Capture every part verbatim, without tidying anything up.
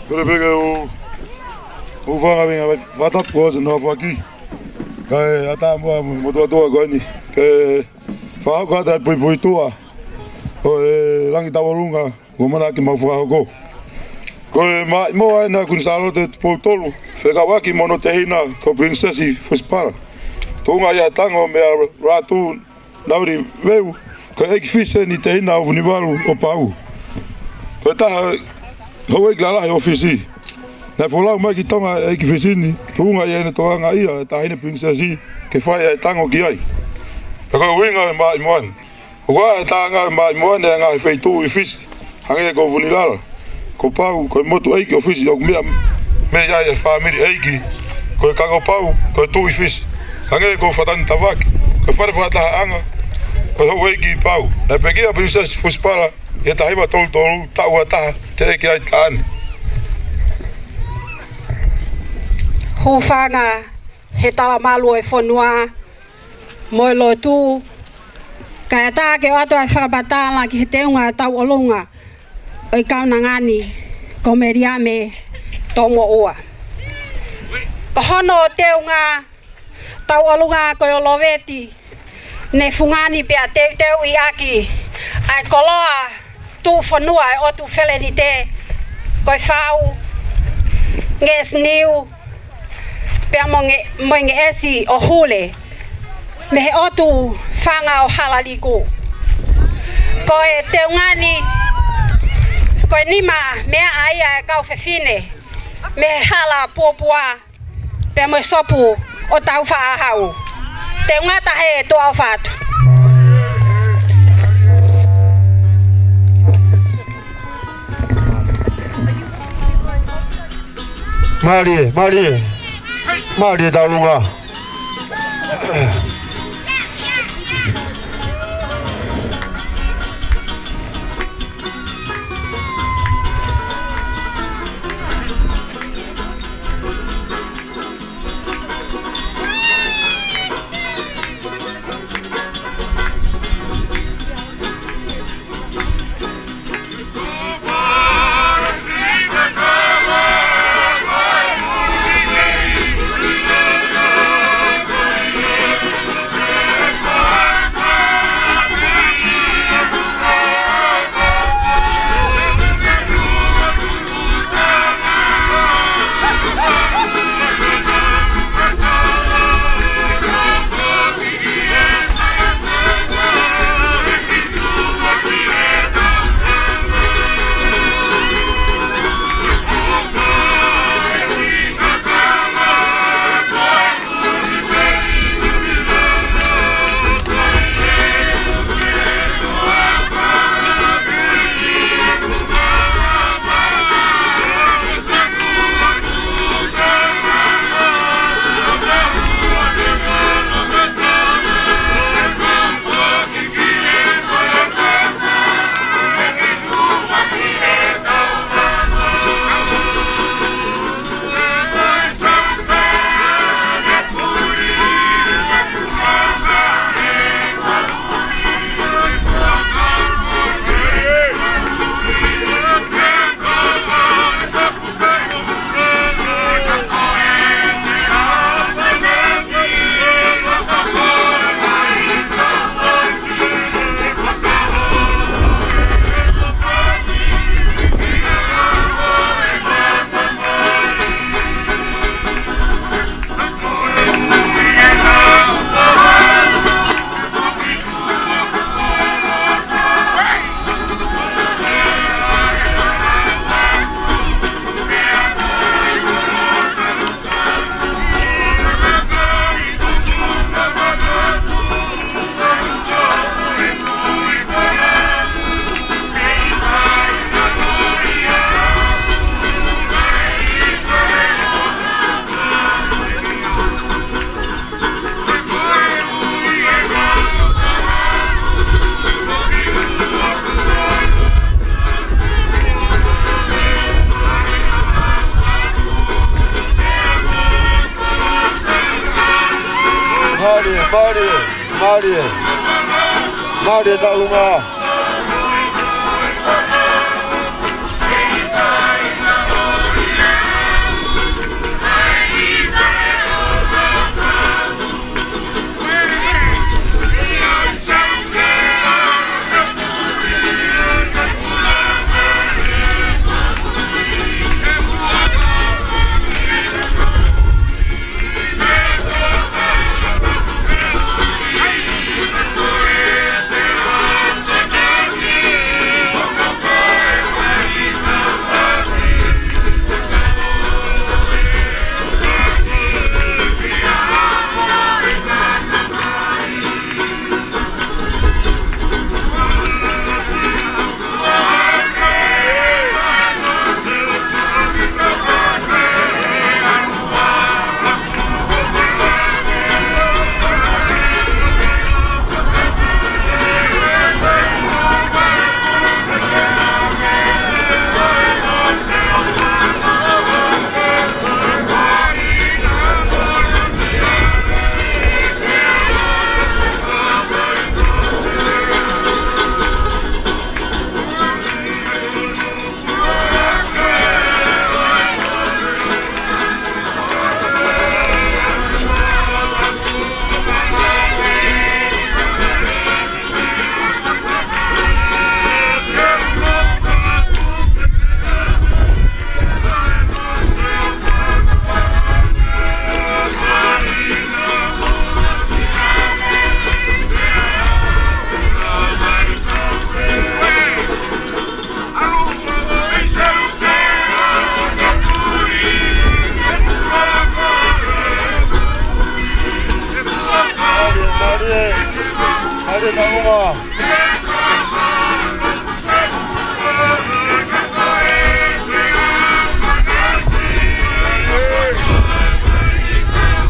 Pele peke u, u fanga vinga vai fatapu ko se no faki. Kae ʻatā muʻa mo tuatua ko eni. Ke fakahoko atu e puipuituʻa ʻo e Langi Tauʻolunga, ko e mana ki mau fakahoko. Ko e maʻimoa ena Kuini Sālote Tupou Tolu, fekauʻaki mo hono tehina ko Pilinisesi Fusipala. Tuʻunga ia e tango meia Ratu Nauli Veu, ko e ʻeiki Fisi eni, tehina ʻo Vunivalu ʻo Pau. Ko e taha houʻeiki lalahi ʻo Fisi. Naʻe folau mai ki Tonga e ʻeiki Fisi ni, tuʻunga ia ʻene tokangaʻi ʻa e Taʻahine Pilinisesi ke fai e tango ki ai. Pea ko e ʻuhinga e maʻimoa ni, ʻoku ʻi ai e taʻanga e maʻimoa ni ʻi he ngaahi feituʻu ʻi Fisi, hangē ko Vunilala, ko Pau, ko e motu ʻeiki ʻo Fisi ʻoku meʻa mei ai e fāmili ʻeiki, ko e Kangopau, ko e Tuʻi Fisi, hangē ko Fatanitavake, ko e fale fakatahaʻanga, ko e houʻeiki Pau. Naʻe pekia Pilinisesi Fusipala ʻi he taha hiva tolu tolu, taʻu ua taha, teʻeki ai taʻane. Hūfanga he talamalu ʻo e fonua mo e lotu, kae ʻatā ke ʻoatu ʻa e fakamatala ki he teunga tauʻolunga ʻo e kaunanga ni, ko Meliame Tomoʻua. Ko hono teunga tauʻolunga ko e Oloveti ne fungani pea teuteuʻi ʻaki ʻa e koloa tuʻufonua e ʻOtu Felenite, ko e Fau, Ngeʻesi Niu, pea mo Nge-, mo e Ngeʻesi ʻo Hule, mei he ʻotu fanga ʻo Halaliku. Ko e teunga ni, ko e nima meʻa ia e kau fefine mei he hala Puapua, pea mo e sopu ʻo Taufaʻāhau. Teunga taha e tuʻa ʻofa atu. Mālie, mālie, mālie tauʻolunga. Mālie, mālie, mālie. Mālie tauʻolunga.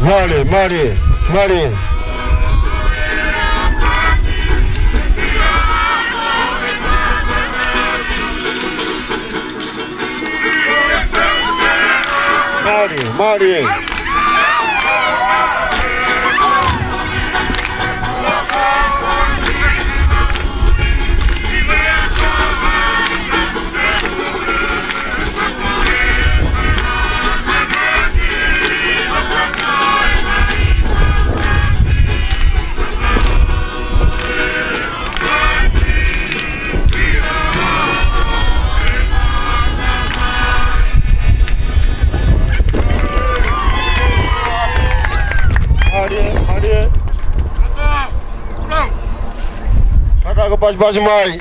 Mālie, mālie, mālie. Mālie, mālie. Mālie, mālie. Kātaki pasipasi mai.